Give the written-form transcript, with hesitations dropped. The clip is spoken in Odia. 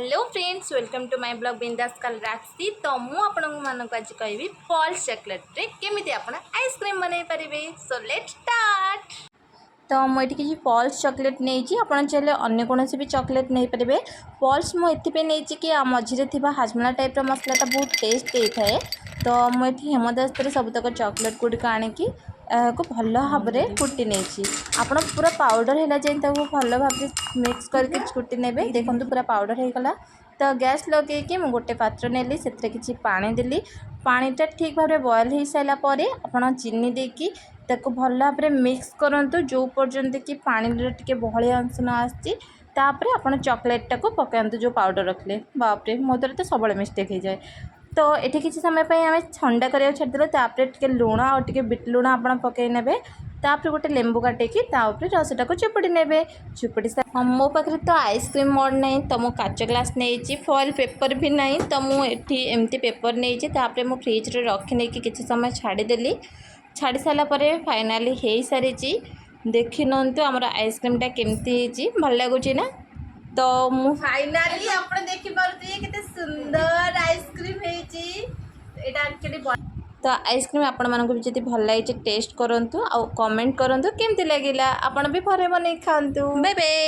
Hello friends, welcome to my vlog ବିନ୍ଦାସ କାଲ ରାକ୍ଷୀ। ତ ମୁଁ ଆପଣମାନଙ୍କୁ ଆଜି କହିବି, ପଲ୍ସ ଚକୋଲେଟ୍ରେ କେମିତି ଆପଣ ଆଇସ୍କ୍ରିମ୍ ବନେଇ ପାରିବେ। So let's start. ତ ମୁଁ ଏଠି କିଛି ପଲ୍ସ ଚକୋଲେଟ୍ ନେଇଛି। ଆପଣ ଚାହିଁଲେ ଅନ୍ୟ କୌଣସି ବି ଚକୋଲେଟ୍ ନେଇପାରିବେ। ପଲ୍ସ ମୁଁ ଏଥିପାଇଁ ନେଇଛି କି ଆ ମଝିରେ ଥିବା ହାଜମଲା ଟାଇପ୍ର ମସଲାଟା ବହୁତ ଟେଷ୍ଟ ଦେଇଥାଏ। ତ ମୁଁ ଏଠି ହେମଦସ୍ତାରେ ସବୁତକ ଚକୋଲେଟ୍ ଗୁଡ଼ିକ ଆଣିକି ଏହାକୁ ଭଲ ଭାବରେ କୁଟି ନେଇଛି। ଆପଣ ପୁରା ପାଉଡ଼ର ହେଲା ଯାଏଁ ତାକୁ ଭଲ ଭାବରେ ମିକ୍ସ କରିକି କୁଟି ନେବେ। ଦେଖନ୍ତୁ, ପୁରା ପାଉଡ଼ର ହେଇଗଲା। ତ ଗ୍ୟାସ୍ ଲଗେଇକି ମୁଁ ଗୋଟେ ପାତ୍ର ନେଲି, ସେଥିରେ କିଛି ପାଣି ଦେଲି। ପାଣିଟା ଠିକ୍ ଭାବରେ ବଏଲ୍ ହେଇସାରିଲା ପରେ ଆପଣ ଚିନି ଦେଇକି ତାକୁ ଭଲ ଭାବରେ ମିକ୍ସ କରନ୍ତୁ, ଯେଉଁ ପର୍ଯ୍ୟନ୍ତ କି ପାଣିର ଟିକେ ବହଳିଆ ଅଂଶ ନ ଆସିଛି। ତାପରେ ଆପଣ ଚକୋଲେଟ୍ଟାକୁ ପକାନ୍ତୁ, ଯେଉଁ ପାଉଡ଼ର ରଖିଲେ। ବାପରେ, ମୋ ଦ୍ୱାରା ତ ସବୁବେଳେ ମିଷ୍ଟେକ୍ ହେଇଯାଏ। ତ ଏଠି କିଛି ସମୟ ପାଇଁ ଆମେ ଥଣ୍ଡା କରିବାକୁ ଛାଡ଼ିଦେଲେ। ତାପରେ ଟିକେ ଲୁଣ ଆଉ ଟିକେ ବିଟ୍ ଲୁଣ ଆପଣ ପକାଇ ନେବେ। ତାପରେ ଗୋଟେ ଲେମ୍ବୁ କାଟିକି ତା ଉପରେ ରସଟାକୁ ଚିପୁଡ଼ି ନେବେ। ଚିପୁଡ଼ି, ମୋ ପାଖରେ ତ ଆଇସ୍କ୍ରିମ୍ ମୋଡ଼ ନାହିଁ, ତ ମୁଁ କାଚ ଗ୍ଲାସ୍ ନେଇଛି। ଫଏଲ୍ ପେପର୍ ବି ନାହିଁ, ତ ମୁଁ ଏଠି ଏମିତି ପେପର୍ ନେଇଛି। ତାପରେ ମୁଁ ଫ୍ରିଜ୍ରେ ରଖି ନେଇକି କିଛି ସମୟ ଛାଡ଼ିଦେଲି। ଛାଡ଼ି ସାରିଲା ପରେ ଫାଇନାଲି ହେଇସାରିଛି। ଦେଖିନିଅନ୍ତୁ, ଆମର ଆଇସ୍କ୍ରିମ୍ଟା କେମିତି ହେଇଛି। ଭଲ ଲାଗୁଛି ନା? ତ ମୁଁ ଫାଇନାଲି, ଆପଣ ଦେଖିପାରୁଥିବେ କେତେ ସୁନ୍ଦର ଆଇସ୍କ୍ରିମ୍ ହେଇଛି। ଏଇଟା ଆକ୍ଚୁଆଲି, ତ ଆଇସ୍କ୍ରିମ୍ ଆପଣମାନଙ୍କୁ ବି ଯଦି ଭଲ ଲାଗିଛି, ଟେଷ୍ଟ କରନ୍ତୁ ଆଉ କମେଣ୍ଟ କରନ୍ତୁ କେମିତି ଲାଗିଲା। ଆପଣ ବି ଘରେ ବନେଇକି ଖାଆନ୍ତୁ। Bye bye.